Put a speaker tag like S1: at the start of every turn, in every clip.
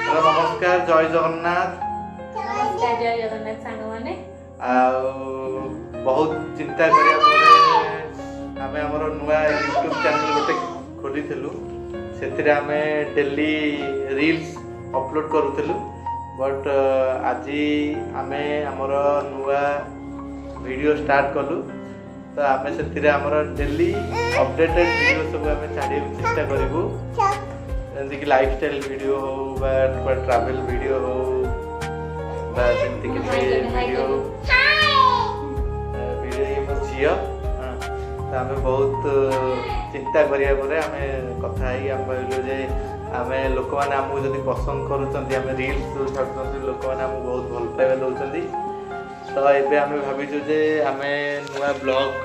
S1: ନମସ୍କାର, ଜୟ ଜଗନ୍ନାଥ।
S2: ନମସ୍କାର, ଜୟ ଜଗନ୍ନାଥ ସାଙ୍ଗମାନେ।
S1: ଆଉ ବହୁତ ଚିନ୍ତା କରିବା ପରେ ଆମେ ଆମର ନୂଆ ୟୁଟ୍ୟୁବ୍ ଚ୍ୟାନେଲ୍ ଗୋଟେ ଖୋଲିଥିଲୁ। ସେଥିରେ ଆମେ ଡେଲି ରିଲ୍ସ ଅପଲୋଡ଼ କରୁଥିଲୁ, ବଟ୍ ଆଜି ଆମେ ଆମର ନୂଆ ଭିଡ଼ିଓ ଷ୍ଟାର୍ଟ କଲୁ। ତ ଆମେ ସେଥିରେ ଆମର ଡେଲି ଅପଡେଟେଡ୍ ଭିଡ଼ିଓ ସବୁ ଆମେ ଛାଡ଼ିବାକୁ ଚେଷ୍ଟା କରିବୁ, ଯେମିତିକି ଲାଇଫଷ୍ଟାଇଲ୍ ଭିଡ଼ିଓ ହଉ ବା କୁଆଡ଼େ ଟ୍ରାଭେଲ୍ ଭିଡ଼ିଓ ହଉ ବା ସେମିତି କିଛି
S2: ହାଇ କର, ହାଇ
S1: ଭିଡ଼ିଓ
S2: କର।
S1: ଭିଡ଼ିଓ। ଇଏ ମୋ ଝିଅ। ହଁ, ତ ଆମେ ବହୁତ ଚିନ୍ତା କରିବା ପରେ, ଆମେ କଥା ହେଇକି ଆମେ ଭାବିଲୁ ଯେ ଆମେ ଲୋକମାନେ ଆମକୁ ଯଦି ପସନ୍ଦ କରୁଛନ୍ତି, ଆମେ ରିଲ୍ସ ଯେଉଁ ଛାଡ଼ୁଛନ୍ତି, ଲୋକମାନେ ଆମକୁ ବହୁତ ଭଲ ପାଇବା ଦେଉଛନ୍ତି, ତ ଏବେ ଆମେ ଭାବିଛୁ ଯେ ଆମେ ନୂଆ ବ୍ଲଗ୍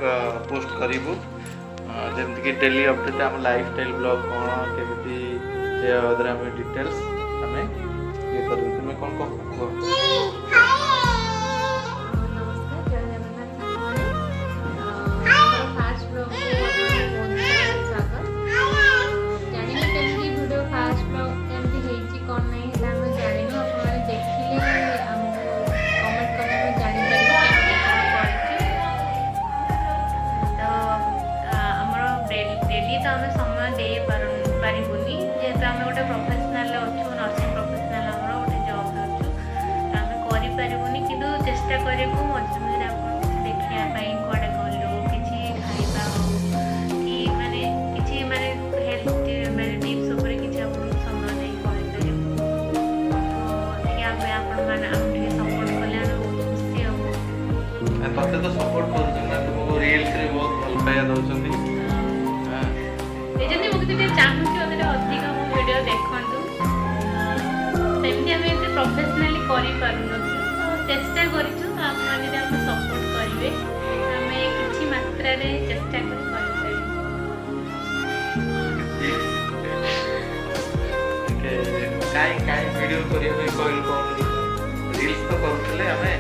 S1: ପୋଷ୍ଟ କରିବୁ, ଯେମିତିକି ଡେଲି ଅପଡେଟ୍, ଆମ ଲାଇଫଷ୍ଟାଇଲ୍ ବ୍ଲଗ୍ କ'ଣ କେମିତି, ସେ ବାବଦରେ ଆମେ ଡିଟେଲ୍ସ ଆମେ ଇଏ କରିବୁ। ତୁମେ କ'ଣ କହ କୁହ।
S2: ନମସ୍କାର, ଜୟ ଜଗନ୍ନାଥ ସାଙ୍ଗମାନେ। ଆମର ଫାଷ୍ଟ ବ୍ଲଗ୍କୁ ଆପଣଙ୍କୁ ବହୁତ ସାରା ସ୍ୱାଗତ। ଜାଣିନୁ କେମିତି ଭିଡ଼ିଓ, ଫାଷ୍ଟ ବ୍ଲଗ୍ କେମିତି ହେଇଛି, କ'ଣ ନାହିଁ ହେଲା ଆମେ ଜାଣିନୁ। ଆପଣମାନେ ଦେଖିଲେ, ଆମକୁ କମେଣ୍ଟ କଲେ ଆମେ ଜାଣିପାରିବୁ କେମିତି କ'ଣ କରିଛୁ। ତ ଆମର ଡେଲି ତ ଆମେ ସମୟ ଦେଇପାରିବୁନି, ଯେହେତୁ ଆମେ ଗୋଟେ ପ୍ରଫେସନାଲ ଅଛୁ, ନର୍ସିଂ ପ୍ରଫେସନାଲ, ଆମର ଗୋଟେ ଜବ୍ରେ ଅଛୁ, ତ ଆମେ କରିପାରିବୁନି। କିନ୍ତୁ ଚେଷ୍ଟା କରିବୁ ମଝିରେ ମଝିରେ ଆପଣ କିଛି ଦେଖିବା ପାଇଁ, କୁଆଡ଼େ ଗଲୁ, କିଛି ଖାଇବା ହଉ କି ମାନେ କିଛି ମାନେ ହେଲ୍ଥ ମାନେ ଟିପ୍ସ ଉପରେ କିଛି ଆପଣଙ୍କୁ ସମୟ ଦେଇ କହିପାରିବୁ। ତ ଟିକେ ଆମେ ଆପଣମାନେ ଆମକୁ ଟିକେ ସପୋର୍ଟ କଲେ ଆମେ ବହୁତ ଖୁସି ହବୁ।
S1: ତତେ ତ ସପୋର୍ଟ କରୁଛନ୍ତି ନା, ତୁମକୁ ରିଲ୍ସରେ ବହୁତ ଭଲ ପାଇବା ଦେଉଛନ୍ତି। ହଁ।
S2: ଦେଇଛନ୍ତି। ମୁଁ କିନ୍ତୁ ଟିକେ ଚାହୁଁଛି ମୋତେ ଟିକେ ଅଧିକ ମୋ ଭିଡ଼ିଓ ଦେଖନ୍ତୁ। ସେମିତି ଆମେ ଏତେ ପ୍ରଫେସନାଲି କରିପାରୁନଥିଲୁ, ତ ଚେଷ୍ଟା କରିଛୁ। ତ ଆପଣମାନେ ଯଦି ଆମକୁ ସପୋର୍ଟ କରିବେ, ଆମେ କିଛି ମାତ୍ରାରେ ଚେଷ୍ଟା କରି କରିପାରିବୁ।
S1: କାଇଁ କାଇଁ ଭିଡ଼ିଓ କରିବା ପାଇଁ କହିଲୁ କହୁନୁ? ରିଲ୍ସ ତ କରୁଥିଲେ ଆମେ,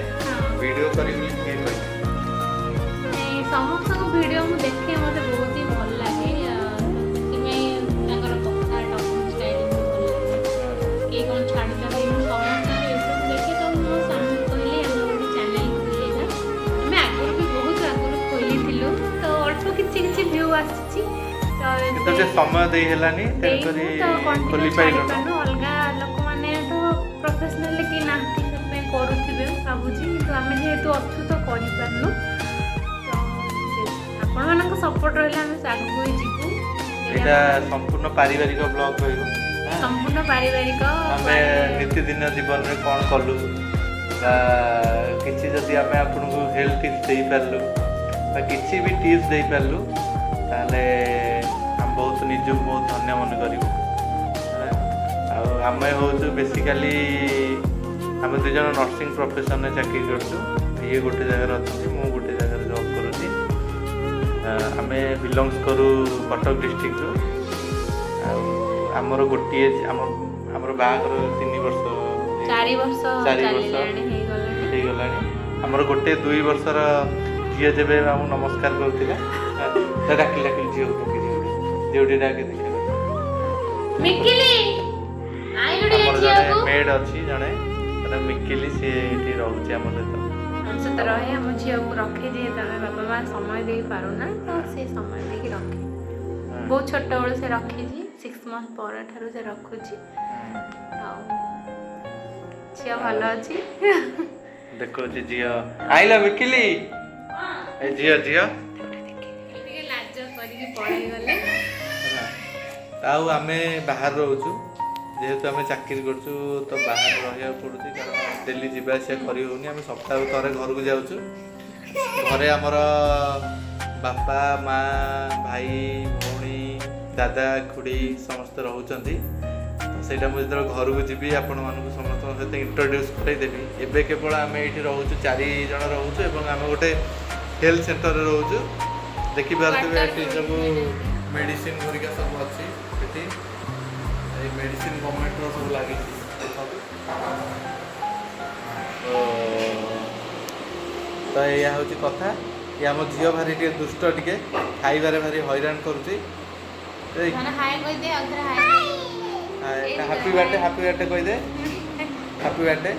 S1: ଭିଡ଼ିଓ କରିବୁ ବୋଲି କିଏ କହିଲା?
S2: ନାଇଁ, ସମସ୍ତଙ୍କ ଭିଡ଼ିଓ ମୁଁ ଦେଖେ, ମୋତେ ବହୁତ ହି ଭଲ ଲାଗେ। ତ ସେଥିପାଇଁ ତାଙ୍କର କଥା, ଟକିଂ ଷ୍ଟାଇଲ୍ ବି ଭଲ ଲାଗେ, କିଏ କ'ଣ ଛାଡ଼ୁଛନ୍ତି, ମୁଁ ସମସ୍ତଙ୍କ ୟୁଟ୍ୟୁବ୍ ଦେଖେ। ତ ମୁଁ ମୋ ସ୍ୱାମୀକୁ କହିଲି, ଆମେ ଗୋଟେ ଚ୍ୟାନେଲ୍ ଖୋଲିବା। ଆମେ ଆଗରୁ ବି, ବହୁତ ଆଗରୁ ଖୋଲିଥିଲୁ, ତ ଅଳ୍ପ କିଛି କିଛି ଭ୍ୟୁ ଆସିଛି। ତ
S1: କିନ୍ତୁ ଟିକେ ସମୟ ଦେଇ ହେଲାନି, ତେଣୁକରି
S2: ଦେଇନୁ, ତ କଣ୍ଟିନ୍ୟୁ
S1: ଖୋଲି
S2: ଛାଡ଼ି
S1: ପାଇଲୁନୁ।
S2: ପାରୁନୁ। ଅଲଗା ଲୋକମାନେ ତ ପ୍ରଫେସନାଲି କେହି ନାହାନ୍ତି, ସେଥିପାଇଁ କରୁଥିବେ ମୁଁ ଭାବୁଛି। କିନ୍ତୁ ଆମେ ଯେହେତୁ ଅଛୁ, ତ କରିପାରୁନୁ। ତ ଆପଣମାନଙ୍କ ସପୋର୍ଟ ରହିଲେ ଆମେ ଆଗକୁ ହିଁ ଯିବୁ। ଯଦି
S1: ଏଇଟା ସମ୍ପୂର୍ଣ୍ଣ ପାରିବାରିକ ବ୍ଲଗ ରହିବ, ହଁ।
S2: ସମ୍ପୂର୍ଣ୍ଣ ପାରିବାରିକ।
S1: ଆମେ ନିତିଦିନ ଜୀବନରେ କ'ଣ କଲୁ ବା କିଛି ଯଦି ଆମେ ଆପଣଙ୍କୁ ହେଲ୍ଥ ଟିପ୍ସ ଦେଇପାରିଲୁ ବା କିଛି ବି ଟିପ୍ସ ଦେଇପାରିଲୁ, ତାହେଲେ ଆମେ ବହୁତ ନିଜକୁ ବହୁତ ଧନ୍ୟ ମନେ କରିବୁ, ହେଲା। ଆଉ ଆମେ ହେଉଛୁ ବେସିକାଲି ଆମେ ଦୁଇ ଜଣ ନର୍ସିଂ ପ୍ରଫେସନରେ ଚାକିରି କରୁଛୁ। ଇଏ ଗୋଟେ ଜାଗାରେ ଅଛନ୍ତି, ମୁଁ ଗୋଟେ ଜାଗାରେ ଜବ୍ କରୁଛି। ଆମେ ବିଲଙ୍ଗସ୍ କରୁ କଟକ ଡିଷ୍ଟ୍ରିକ୍ଟରୁ। ଆଉ ଆମର ଗୋଟିଏ ଆମର ବାହାଘର 3 ବର୍ଷ
S2: 4 ବର୍ଷ
S1: 4 ବର୍ଷ
S2: ଚାଲିଲାଣି, ହେଇଗଲାଣି।
S1: ହେଇଗଲାଣି। ଆମର ଗୋଟେ 2 ବର୍ଷର ଝିଅ ଯେବେ ଆମକୁ ନମସ୍କାର କରୁଥିଲା, ତ ଡାକିଲି ଡାକିଲି ଝିଅକୁ, ଡାକି ଝିଅକୁ, ଝିଅଟି ଡାକି ଦେଖିଲା।
S2: ମିକିଲି, ଆଇଲୁ ଟିକେ
S1: ଆମର ଜଣେ
S2: ଝିଅକୁ।
S1: ମେଡ୍ ଅଛି ଜଣେ, ଜଣେ ମିକିଲି, ସିଏ ଏଇଠି ରହୁଛି ଆମ ସହିତ।
S2: ଆମ ସହିତ ରହେ, ଆମ ଝିଅକୁ ରଖେ। ଯେହେତୁ ଆମେ ବାପା ମା ସମୟ ଦେଇପାରୁନା, ତ ସେ ସମୟ ଦେଇକି ରଖେ। ବହୁତ ଛୋଟବେଳୁ ସେ ରଖିଛି, 6 ମନ୍ଥ ପରଠାରୁ ସେ ରଖୁଛି। ଆଉ ଝିଅ ଭଲ ଅଛି।
S1: ଦେଖଉଛି ଝିଅ। ଆଇଲା ମିକିଲି, ଏ ଝିଅ, ଝିଅ।
S2: ଟିକେ ଲାଜ କରିକି ପଳେଇଗଲେ।
S1: ହେଲା। ଆଉ ଆମେ ବାହାରେ ରହୁଛୁ, ଯେହେତୁ ଆମେ ଚାକିରି କରୁଛୁ, ତ ବାହାରେ ରହିବାକୁ ପଡ଼ୁଛି, କାରଣ ଡେଲି ଯିବା ଆସିବା କରି ହେଉନି। ଆମେ ସପ୍ତାହକୁ ଥରେ ଘରକୁ ଯାଉଛୁ। ଘରେ ଆମର ବାପା, ମା, ଭାଇ, ଭଉଣୀ, ଦାଦା, ଖୁଡ଼ି ସମସ୍ତେ ରହୁଛନ୍ତି। ତ ସେଇଟା ମୁଁ ଯେତେବେଳେ ଘରକୁ ଯିବି, ଆପଣମାନଙ୍କୁ ସମସ୍ତଙ୍କ ସହିତ ଇଣ୍ଟ୍ରୋଡ୍ୟୁସ୍ କରାଇଦେବି। ଏବେ କେବଳ ଆମେ ଏଇଠି ରହୁଛୁ, ଚାରି ଜଣ ରହୁଛୁ ଏବଂ ଆମେ ଗୋଟେ ହେଲ୍ଥ ସେଣ୍ଟରରେ ରହୁଛୁ। ଦେଖିପାରୁଥିବେ, ଏଠି ସବୁ ମେଡ଼ିସିନ ଘରିକା ସବୁ ଅଛି। ଏଠି ଏଇ ମେଡ଼ିସିନ ଗଭର୍ଣ୍ଣମେଣ୍ଟର ସବୁ ଲାଗିଛି, ଦେଖନ୍ତୁ। ତ ଏଇଆ ହେଉଛି କଥା କି ଆମ ଝିଅ ଭାରି ଟିକେ ଦୁଷ୍ଟ, ଟିକେ ଖାଇବାରେ ଭାରି ହଇରାଣ କରୁଛି। ଏଇ
S2: ମାନେ ହାଇ କହିଦେ, ଆଉ ଥରେ hi.
S1: Happy birthday, happy birthday କହିଦେ, ହାପି ବାର୍ଥଡେ।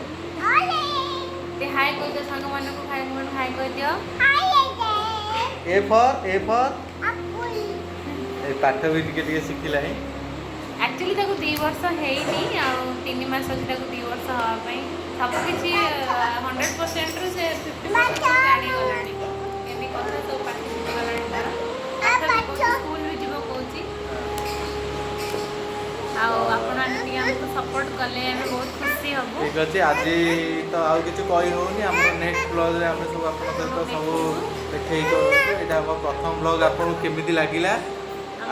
S2: ଟିକେ ହାଇ କହିଦିଅ ସାଙ୍ଗମାନଙ୍କୁ, ଭାଇମାନଙ୍କୁ ହାଇ କହିଦିଅ।
S1: ଏ ଫର୍, ଏ ଫର୍। ଏ ପାଠ ବି ଟିକେ ଟିକେ ଶିଖିଲାଣି।
S2: ଆକ୍ଚୁଆଲି ତାକୁ 2 ବର୍ଷ ହେଇନି, ଆଉ 3 ମାସ ଅଛି ତାକୁ 2 ବର୍ଷ ହେବା ପାଇଁ। ସବୁ କିଛି 100%ରୁ ସେ 50% ଜାଣିଗଲାଣି। ଏମିତି କଥା ସବୁ ପାଟି ଶିଖିଗଲାଣି ତାର। କଥା ବି କହୁଛି, ସ୍କୁଲ ବି ଯିବ କହୁଛି। ଆଉ ଆପଣମାନେ ଟିକେ ଆମକୁ ସପୋର୍ଟ କଲେ ଆମେ ବହୁତ ଖୁସି ହବୁ।
S1: ଠିକ ଅଛି, ଆଜି ତ ଆଉ କିଛି କହି ହଉନି। ଆମର ନେକ୍ସଟ ବ୍ଲଗରେ ଆମେ ସବୁ ଆପଣଙ୍କ ସହିତ ସବୁ ଦେଖେଇ କରୁଛୁ। ଏଇଟା ଆମ ପ୍ରଥମ ବ୍ଲଗ। ଆପଣଙ୍କୁ କେମିତି ଲାଗିଲା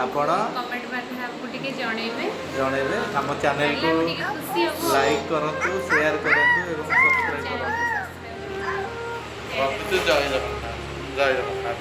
S1: ଆପଣ
S2: କମେଣ୍ଟ ମାଧ୍ୟମରେ ଆମକୁ ଟିକେ ଜଣେଇବେ।
S1: ଜଣେଇବେ। ଆମ ଚ୍ୟାନେଲକୁ
S2: ଜାଣିଲେ ଆମେ ଟିକେ ଖୁସି ହବୁ।
S1: ଲାଇକ୍ କରନ୍ତୁ, ସେୟାର କରନ୍ତୁ ଏବଂ ସବସ୍କ୍ରାଇବ୍ କରନ୍ତୁ।
S2: ଚ୍ୟାନେଲକୁ ସବସ୍କ୍ରାଇବ୍ କରନ୍ତୁ।
S1: ରଖୁଛୁ। ଜୟ ଜଗନ୍ନାଥ, ଜୟ ଜଗନ୍ନାଥ।